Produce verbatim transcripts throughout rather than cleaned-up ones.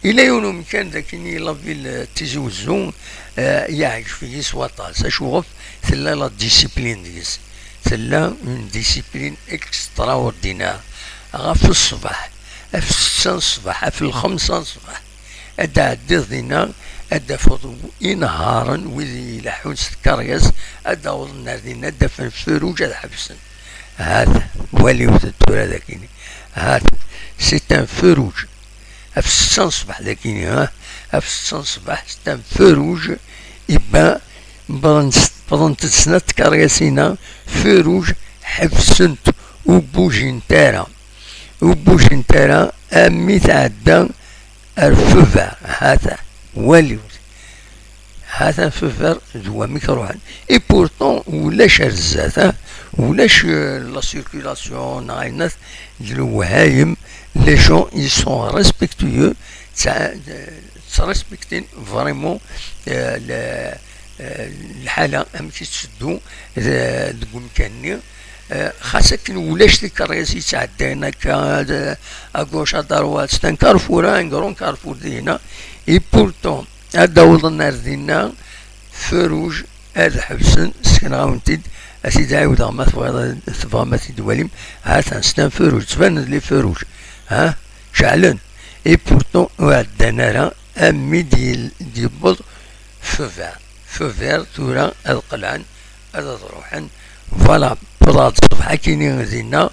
Yella yiwen umkan dagi i la ville n Tizi Wezzu, eh, yeɛjeb-iyi s waṭas. Acuɣef? Tella la discipline deg-s. Tella une discipline extraordinaire. Ɣef ṣṣbeḥ, ɣef ssetta n ṣṣbeḥ, ɣef lxemsa n ṣṣbeḥ, ad d-tɛeddiḍ dinna, ad d-tafeḍ inehharen wid ileḥḥun s tkeryas, ad d-awḍen ar dinna, ad d-afen feu rouge, ad ḥebsen. Hat, waliwet tura dagini. Hat, c'est un feu rouge. Ɣef ssetta n ṣṣbeḥ dagini, ha? Ɣef ssetta n ṣṣbeḥ, c'est un feu rouge. Iban, wwḍent-d snat tkeryas-inna, feu rouge, ḥebsent, ur bbujint ara. Ur bbujint ara, armi tɛedda ar feu vert. Hata, waliwet. Hata feu vert d wamek ruḥen. Et pourtant, ulac ar zdat, ha? Ulac, euh, la circulation, neɣ ayen, d lewhayem. Les gens, ils sont respectueux, ttrespektin vraiment, euh, le, euh, lḥala amek i tetteddu, euh, deg umkan-nni. Euh, xas akken ulac tikeryas yettɛeddayen akka, euh, à gauche, à droite, c'est un carrefour, un grand carrefour dinna. Et pourtant, ad d-awḍen ar dinna, feu rouge, ad ḥebsen, ssekneɣ-awen-t-id, ad t-id-ɛiwdeɣ ma tebɣiḍ, tebɣam ad t-id-twalim. Ha-t-an, c'est un feu rouge, ttbanen-d les feux rouges, ha, ceɛlen. Et pourtant, ur ɛeddan ara, armi d-, d-yewweḍ feu vert. Feu vert, tura ad qelɛen, ad, ad ruḥen. Voilà, wwḍeɣ-d ṣṣbeḥ akkin dinna,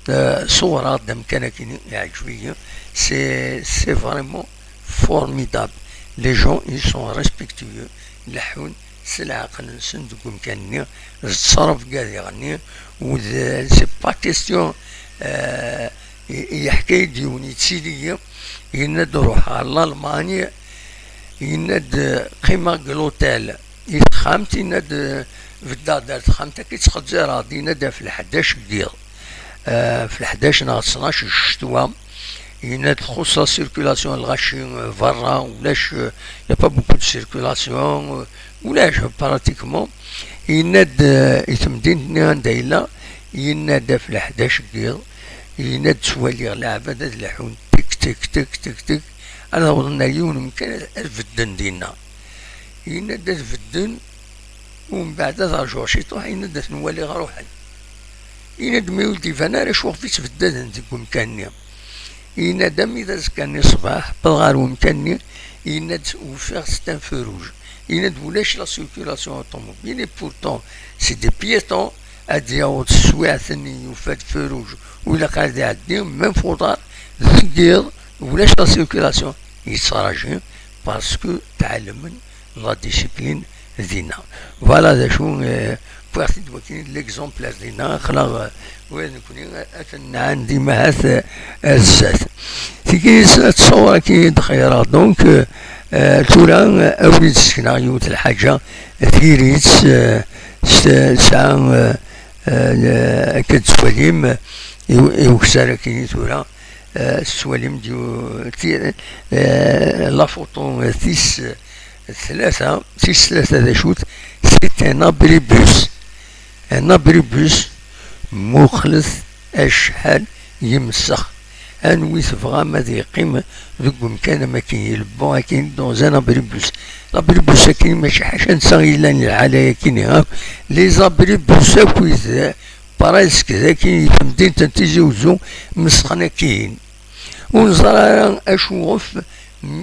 euh, ṣewwreɣ-d amkan akkin, yeɛǧeb-iyi. C'est, c'est vraiment formidable. Les gens, ils sont respectueux. Leḥḥun s leɛqel-nsen deg umkan-nni, d ttṛebga diɣenni, u d, c'est pas question, euh, i-, yeḥka-yi-d yiwen yettili-yi, yenna-d ruḥeɣ ɣer Lalman, yenna-d qqimeɣ deg l'hôtel, i texxamt, yenna-d beddeɣ-d ar texxamt, akka i ttxezzireɣ-d, yenna-d ɣef leḥdac n yiḍ. Euh, ɣef leḥdac neɣ ttnac n ccetwa, yenna-d txuṣṣ la circulation, lɣaci, euh, berra, ulac, euh, y a pas beaucoup de circulation, euh, ulac, pratiquement. Yenna-d, euh, i temdint-nni anda yella, yenna-d ɣef leḥdac n yiḍ, yenna-d ttwaliɣ leɛbad ad leḥḥun tik, tik, tik, tik, tik, ad awḍen ar yiwen umkan ad, ad bedden dinna. Yenna-d ad bedden, umbeɛd ad rǧuɣ ciṭuḥ, yenna-d ad ten-waliɣ ruḥen. Yenna-d mi ur d-iban ara acuɣef i ttbeddaden deg umkan-nni. Yenna-d armi d azekka-nni ṣṣbeḥ, wwḍeɣ ɣer umkan-nni, yenna-d ufiɣ c'est un feu rouge. Yenna-d ulac la circulation automobile, et pourtant c'est des piétons, ad d-yaweḍ s teswiɛt-nni yufa-d feu rouge, u ilaq ad iɛeddi, même faudra, deg yiḍ, ulac la circulation, yettraǧi, parce que tɛelmen la discipline dinna. Voilà d acu, euh, wwiɣ-t-id wakin d l'exemple ar dinna, aql-aɣ, euh, ula d nekni, euh, ad ten-nɛaned imahat, euh, ar zdat. Tigi s-, ad tṣawer akin i d-xeyreɣ, donc, euh, euh, tura, euh, awi-d ssekneɣ yiwet lḥaǧa, tiri-tt, euh, s-, tesɛa, euh, euh, le-, akka d-tettwalim, i, i ukessar akin i tura, euh, tettwalim-d yu-, ti-, euh, la photo, euh, tis, euh, tlata, tis tlata d acu-t, c'est un abribus. Un abribus, muqlet acḥal yemsex. Anwi tebɣam ad yeqqim deg umkan am akin, il bon akin dans un abribus. L'abribus akin mačči ḥaca netta yellan lḥala akin akk. Les abribus akk wid, presque d akin i temdint n Tizi Wezzu mesxen akin. Ur neẓri ara acuɣef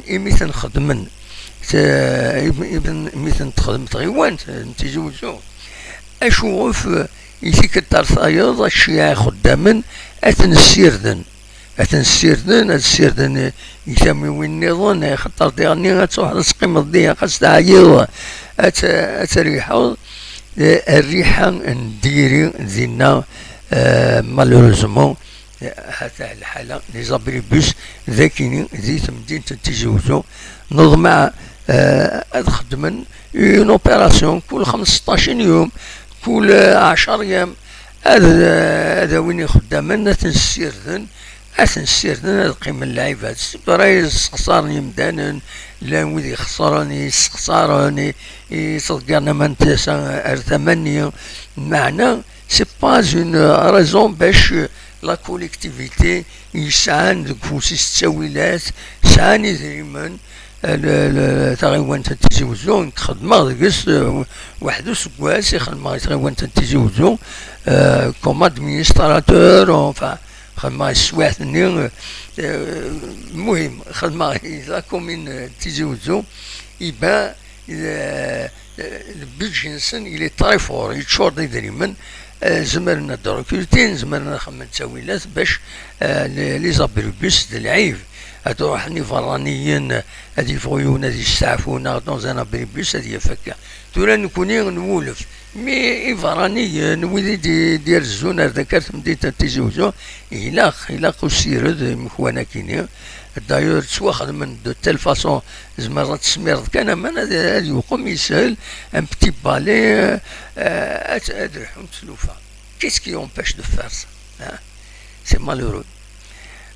imi ten-xedmen, t-, imi, imi ten-texdem tɣiwant n Tizi Wezzu. Acuɣef i tikkelt ar tayeḍ, acciɛ ixeddamen ad ten-ssirden. Ad ten-ssirden, ad ssirden i tamiwin nniḍen, axaṭer diɣenni ad truḥeḍ ad teqqimeḍ diɣ, ad teɛyiḍ, ad t-, ad triḥeḍ, eh, rriḥa n diri dinna, eh, malheureusement, eh, hata lḥala, les abribus, d akini, di temdint n Tizi Wezzu, neḍmeɛ, eh, ad xedmen une opération kul xemseṭṭac yum, kul, eh, ɛecṛa yam, ad, ad awin ixeddamen, ad ten-ssirden, ad ten-ssirden, ad qqimen lɛibad. Sebra yessexṣaren yimdanen, llan wid ixeṣren, yessexṣaren, i, i ttḍeggiren aman tasa ar tama-nni. Meɛna, c'est pas une raison bac la collectivité yesɛan deg ufus-is ttawilat, s-, sɛan idrimen, eh, le- le- taɣiwant n Tizi Wezzu, nekk xedmeɣ deg-s, eh, waḥed useggas i xedmeɣ i tɣiwant n Tizi Wezzu, eh, comme administrateur, enfin, xedmeɣ i teswiɛt-nni, eh, muhim, xedmeɣ i la commune n Tizi Wezzu, iban, eh, le budget-nsen, il est très fort, yeččur d idrimen, eh, zemren ad recrutin, zemren ad xedmen ttawilat bac, eh, les, les abribus d lɛib. Ad ruḥen iberraniyen, ad yebɣu yiwen ad yesteɛfu, neɣ dans un abribus ad yaf akka. Tura nekni nwulef. Mi iberraniyen, wid i d-, d-irezzun ar dakar temdint n Tizi Wezzu, ilaq, ilaq usired imekwan akini. D'ailleurs, ttwaxedmen de telle façon, tzemreḍ ad tesmireḍ kan aman ad, ad yuqem yeshel, un petit balai, euh, ad, ad lḥunt tlufa. Qu'est-ce qui empêche de faire ça, hein? C'est malheureux.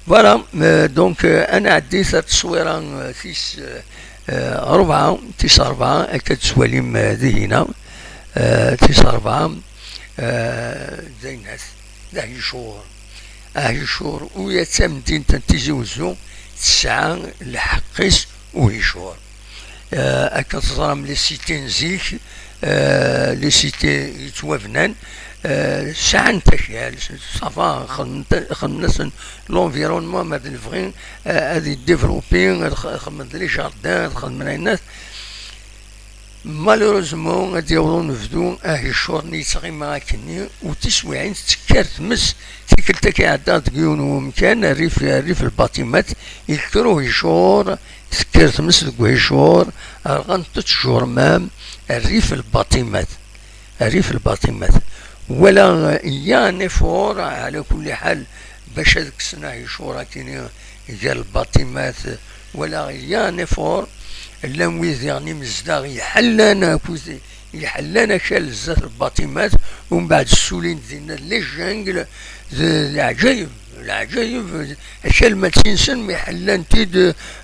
Voilà, euh, donc, euh, ad nɛeddi ar tteswira, euh, tis, euh, euh, rebɛa, tis rebɛa, akka tettwalim, euh, dihina, euh, tis rebɛa, euh, d aynas, d ahicur. Ahicur, ula d tamdint n Tizi Wezzu tesɛa lḥeqq-is uhicur. Eh, akken teẓram, les cités n zik, eh, les cités yettwabnan, eh, sɛant akal, ça va, xedmen-, xedmen-asen l'environnement, ma d lebɣi, eh, ad yedéveloppi, ad x-, xedmen les jardins, ad xedmen ayennat. Malheureusement, ad yaweḍ unebdu, ahicur-nni yettɣima akkenni, u tiswiɛin tekker tmes, tikkelt akka iɛedda deg yiwen n wemkan, rrif, rrif lbaṭimat, yekker uhicur, tekker tmes deg uhicur, rɣant ttjurmam, rrif lbaṭimat, rrif lbaṭimat. Wala, il y a un effort, ɛla kulli ḥal, bac ad kksen ahicur akkenni gar lbaṭimat, wala il y a un effort, llan wid diɣen imezdaɣ iḥellan akk, iḥellan akal zdat lbaṭimat, umbeɛd ssulin-d dinna les jungles, d leɛǧayeb, leɛǧayeb, akal ma ttinsen mi ḥellan-t-id,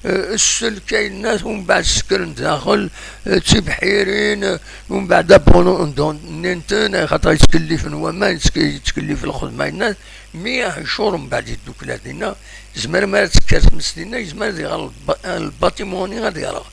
eh, sselk ayennat, umbeɛd sekren daxel, eh, d tibḥirin, eh, umbeɛd abandonnent-ten, axaṭer yettkellifen waman, yettke-, yettkellif lxedma ayennat, mi ahicur mbeɛd yeddukkel ar dinna, yezmer mi ara tekker tmes dinna, yezmer ad iɣer lba-, lbaṭimun-nni ad yerɣ.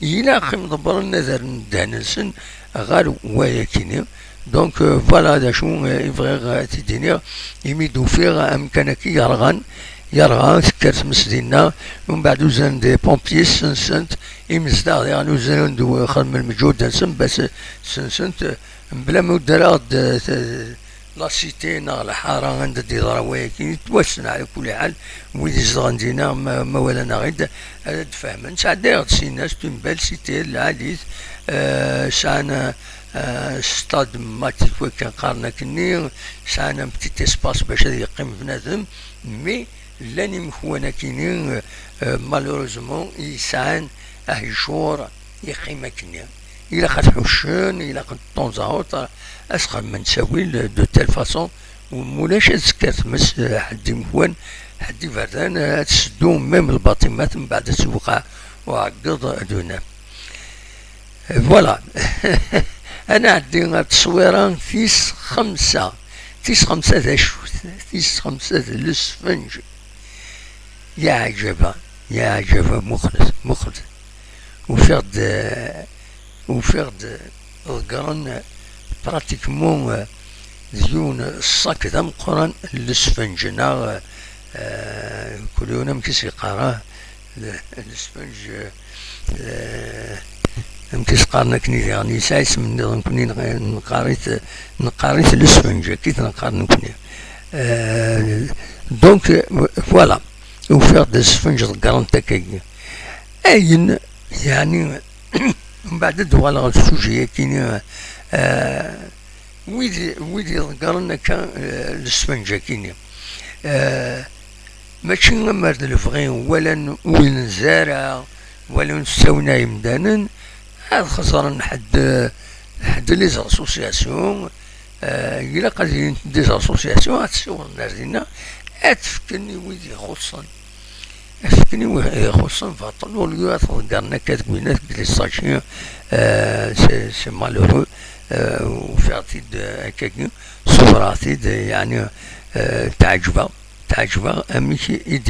Ilaq imḍebbren ad rren ddehn-nsen ɣer wayakini. Donc, euh, voilà d acu, euh, i bɣiɣ, euh, ad t-id-iniɣ, imi d-ufiɣ amkan-agi yerɣan, yerɣa, tekker tmes dinna, umbeɛd uzan-d pompiers, sensen-t, imezdaɣ diɣen uzan-d, xedmen lmeǧhud-nsen, bas sensen-t, mebla ma ur ddreɣ-d, euh, la cité neɣ lḥara anda d-yeḍra wayagi, yettwassen ɛla kulli ḥal, wid izedɣen dinna ma, ma walan-aɣ-id, ad d-fehmen. Sɛeddayeɣ-d syin-a, c'est une belle cité, lɛali-t, euh, sɛan, euh, stade mathétique wakken qqaren akkenni, sɛan un petit espace bac ad yeqqim bnadem, mais llan imekwan akkenni, euh, malheureusement, yesɛan ahicur yeqqim akkenni. Ilaq ad ḥuccen, ilaq de temps à autre ad s-xedmen ttawil de telle façon, u mulac ad tekker tmes, eh, ḥedd imekwan, ḥedd iberdan, eh, ad tseddu même lbaṭimat, mbeɛd ad tewqeɛ uɛeggeḍ d unam. Voilà. Ad nɛeddi ar tteswira tis xemsa. Tis xemsa d acu? Tis xemsa d lesfenǧ. Ya ɛǧaba, ya ɛǧaba, muqlet, muqlet. Ufiɣ-d, ufiɣ-d ḍeggren pratiquement, eh, d yiwen ṣṣak d ameqqran n lesfenǧ, neɣ, eh, kul yiwen amek i s-yeqqar, eh, le-, lesfenǧ, eh, amek i s-qqaren akken i diɣen, yesɛa isem nniḍen nekni neɣ-, neqqar-it, neqqar-it lesfenǧ, akka i t-neqqar nekni. Eh, donc, eh, voilà. Ufiɣ-d asfenǧ ḍeggren-t akkagi. Ayen, yeɛni, mbeɛd ad d-uɣaleɣ ɣer sujet-agi-ni, eh, wid, wid iḍeggren akka, eh, lesfenǧ-agi-ni, eh, mačči amer d lebɣi, wala n-, ur nezzi ara, wala ur ttawin ara yemdanen, ad xeẓren ḥedd, ḥedd les associations, eh, ilaq ad ilint des associations, ad ssiwḍen ar dinna, ad t-fken i wid ixuṣṣen. Ad t-fken i wid ixuṣṣen baṭel, au lieu ad t-ḍeggren akka deg winna, deg les sachets, eh, c'est, c'est malheureux, eh, ufiɣ-t-id, eh, akkagi, ṣewwreɣ-t-id, eh, yeɛni, eh, teɛǧeb-aɣ, teɛǧeb-aɣ amek i d